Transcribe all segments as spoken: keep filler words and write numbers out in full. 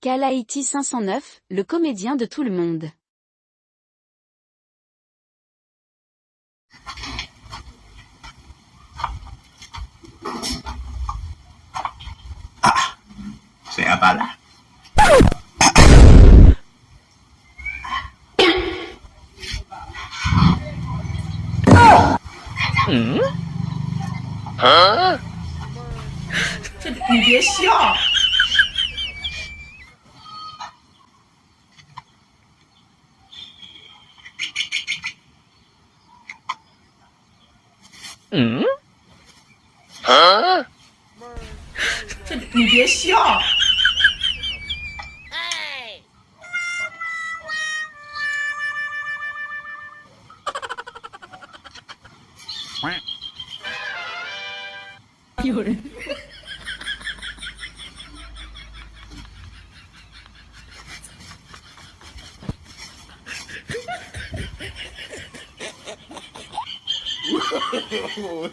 Kalaiti cinq cent neuf, le comédien de tout le monde. Ah, se a pa la. Hein? Hein?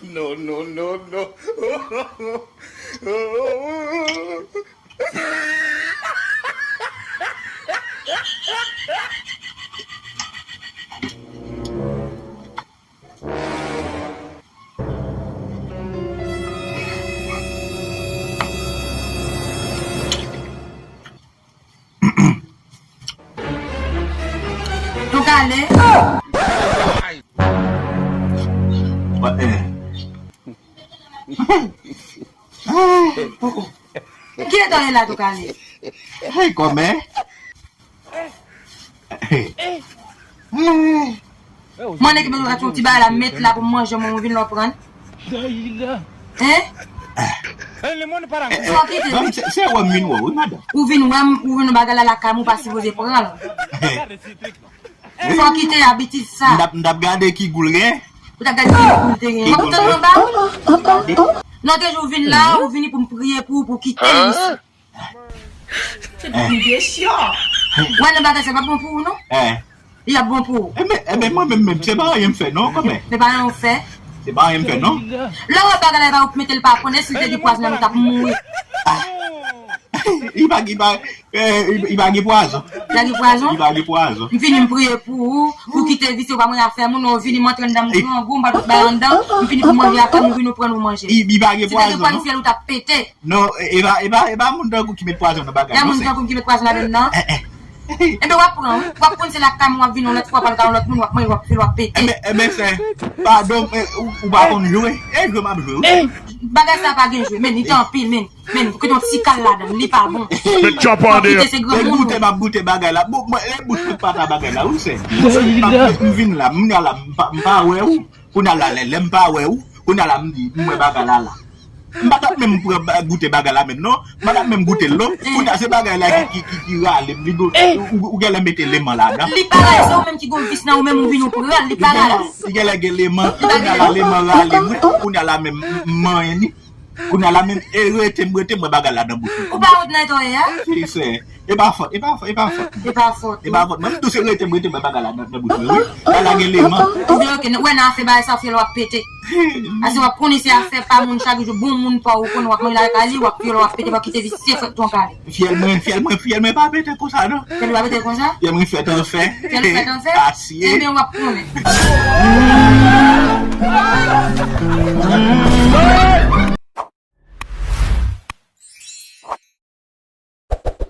No, no, no, no. Tou kale. Kilè w ye la tou kale? Hey, kòmè. Mande ki bezwen gate yon ti bagay la met la pou m manje mwen ou vin lò pran. Hein? Fò kite. Se wè m vin wè wi madanm. Ou vin wè m, ou vin yon bagay la lakay mwen ou pa sipoze pran l. Fò kite abitid sa. M t ap gade ki gou l gen. Ou t ap gade ki gou l te gen. Wap tann anba ou? Non te jou ou vin la, ou vini pou m priye pou ou pou kite l isi. Ou wè nan bagay sa pa bon pou ou non. Li ap bon pou ou. Ebyen mwen menm menm se pa anyen m fè non kòmè. Se pa anyen w fè. Se pa anyen m fè non. Lè w wè bagay la e pa ou k mete l pa pwone si l te gen pwazon nan li t ap mouri. Li pa li pa li pa gen pwazon. Li pa gen pwazon. Li pa gen pwazon. M vini m priye pou ou, pou kite visye ou pa manje afè moun, ou vini m antre anndan m grangou, m pa t bay anndan, m vini pou manje afè m, ou vini ou pran nou manje. Li pa gen pwazon non. Si te gen pwazon fyèl ou t ap pete. Non, e pa, e pa, e pa moun tankou ki met pwazon nan bagay non. E pa moun tankou ki met pwazon ladann nan. Enben w ap pran wi. W ap konn se lakay mwen w ap vin yon lòt fwa, w ap al kay yon lòt moun, w ap manje, w ap fè l, w ap pete. Enben, enben sè, padon, ou pa konn jwe. E jwe m ap jwe wi. Bagay sa pa gen jwe, men li tanpil, men, men, kite yon ti kal ladann, li pa bon. Met chòp an de. Fò kite se granmoun. E goute m ap goute bagay la. Bon, mwen, e bouch mwen pata bagay la wi sè. M vin la, m vin la, m pa wè ou. Kounye a la, lè, lè m pa wè ou, kounye a la m di, m wè bagay la la. M pa t ap menm pran ba- goute bagay la menm non. M pa t ap menm goute l non. Kounye a se bagay la ki, ki, ki, ki rale m. Li go, ou, ou genlè mete leman ladan. Li pa rale, se ou menm ki gon vis nan ou menm ou vin ou pran l, li pa rale. Li genlè gen leman, kounye a la leman rale m wi. Kounye a la menm m, m manyen ni. Kounye a la menm, e rete m, rete m wè bagay la nan bouch mwen. Ou pa wont nan eta w ye a? Wi sè, e pa fòt, e pa fòt, e pa fòt. E pa fòt. E pa fòt. Mwen m tou se rete m, rete m wè bagay la nan, nan bouch mwen wi. Bagay la gen leman. Ebyen oke, wè nan afè bagay sa fè l w ap pete. Paske w ap konnen se afè pa moun chak jou, bon moun pa w ou konnen w ap manje lakay li, w ap vyole, w ap pete, w ap kite visye fèt tronkalè. Fyèl mwen, fyèl mwen, fyèl mwen pa pete konsa non. Fyèl ou pa pete konsa? Fyèl mwen fèt an fè. Fyèl ou fèt an fè? Asye. Ebyen w ap konnen.